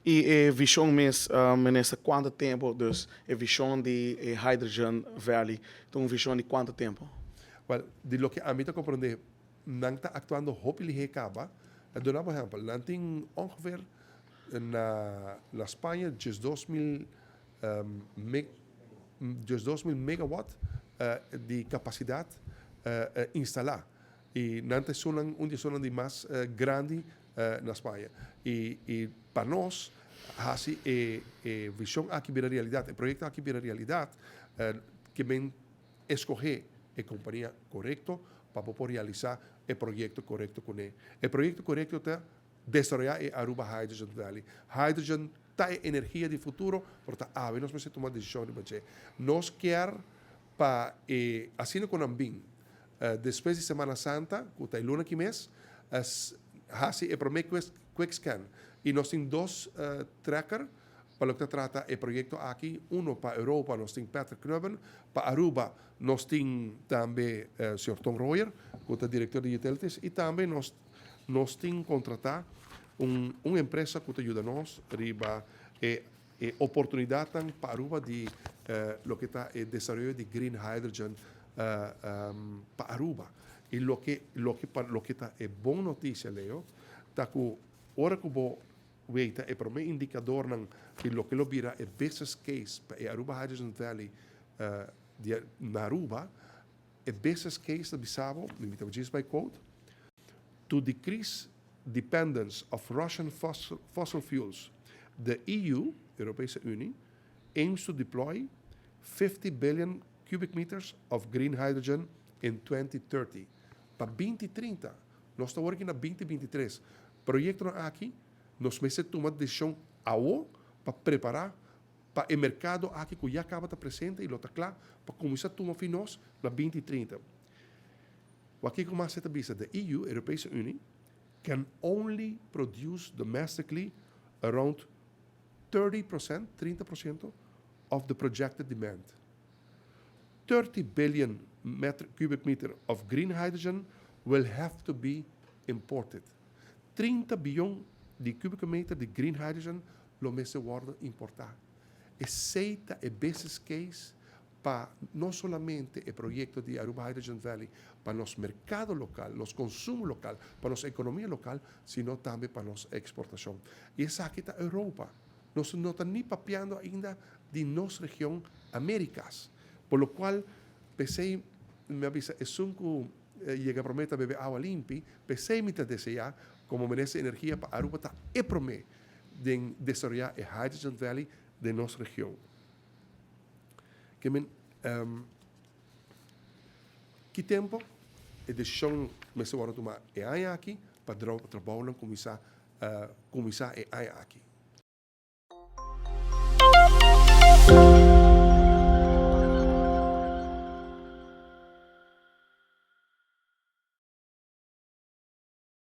Y e vision mes, minister, cuanto tempo, dus e vision di e Hydrogen Valley, ta un vision di cuanto tempo? Well, di loke ami ta comprende, nan ta actuando hopi lihe caba. Duna por ehempel, nan tin ongeveer na Spaña 12.000 megawatt di capacidad instala. Y nan ta un di esunnan di mas grandi na Spaña. Y pa nos, haci e vision aki bira realidad, e proyecto aki bira realidad, ke men escoge e compania corecto pa por realisa e proyecto corecto cune. E proyecto corecto ta desaroya e Aruba Hydrogen Valley. Hydrogen ta e energia di futuro, por ta awe nos mester tuma decision riba dje. Nos kier pa e asina cu nan bin despues di Semana Santa, cu ta e luna aki mes, haci e prome quick scan. Y nos tin dos tracker pa loke ta trata e proyecto aki. Uno pa Europa, nos tin Patrick Knubben. Pa Aruba, nos tin tambe señor Tom Royer, cu ta director di Utilities. Y tambe nos tin contrata un empresa cu ta yuda nos riba e oportunidad pa Aruba di loke ta e desaroyo di green hydrogen pa Aruba. Y loke ta e bon noticia, Leo, ta cu ora cu bo weta e prome indicador nan di loke lo bira e business case pa e Aruba Hydrogen Valley di na Aruba, e business case ta bisa bo, mi ta just by quote, "To decrease dependence of Russian fossil fuels, the EU, Europese Unie, aims to deploy 50 billion cubic meters of green hydrogen in 2030." Pa 2030, nos ta aki na 2023. Proyecto aki, nos mester tuma decision awo pa prepara pa e mercado aki cu ya caba ta presente y lo ta cla pa cuminsa tuma for di nos na 2030. Aki como ta bisa, "The EU, Europese Unie, can only produce domestically around 30%, 30% of the projected demand. 30 billion cubic meter of green hydrogen will have to be imported." 30 biyon di cubic meter di green hydrogen lo mester wordo importa. Esey ta e business case pa no solamente e proyecto di Aruba Hydrogen Valley, pa nos mercado local, nos consumo local, pa nos economia local, sino tambe pa nos exportacion. Y esaki ta Europa. Nos no ta ni papiando ainda di nos region Americas. Por lo cual, p'esey, mi a bisa, esun cu yega prome ta bebe awa limpi, p'esey mi ta desea, como minister di energia, pa Aruba ta e prome di desaroya e Hydrogen Valley di nos region. Ke men, ki tempo e decision mester wordo tuma e aña aki pa trabou cuminsa e aña aki.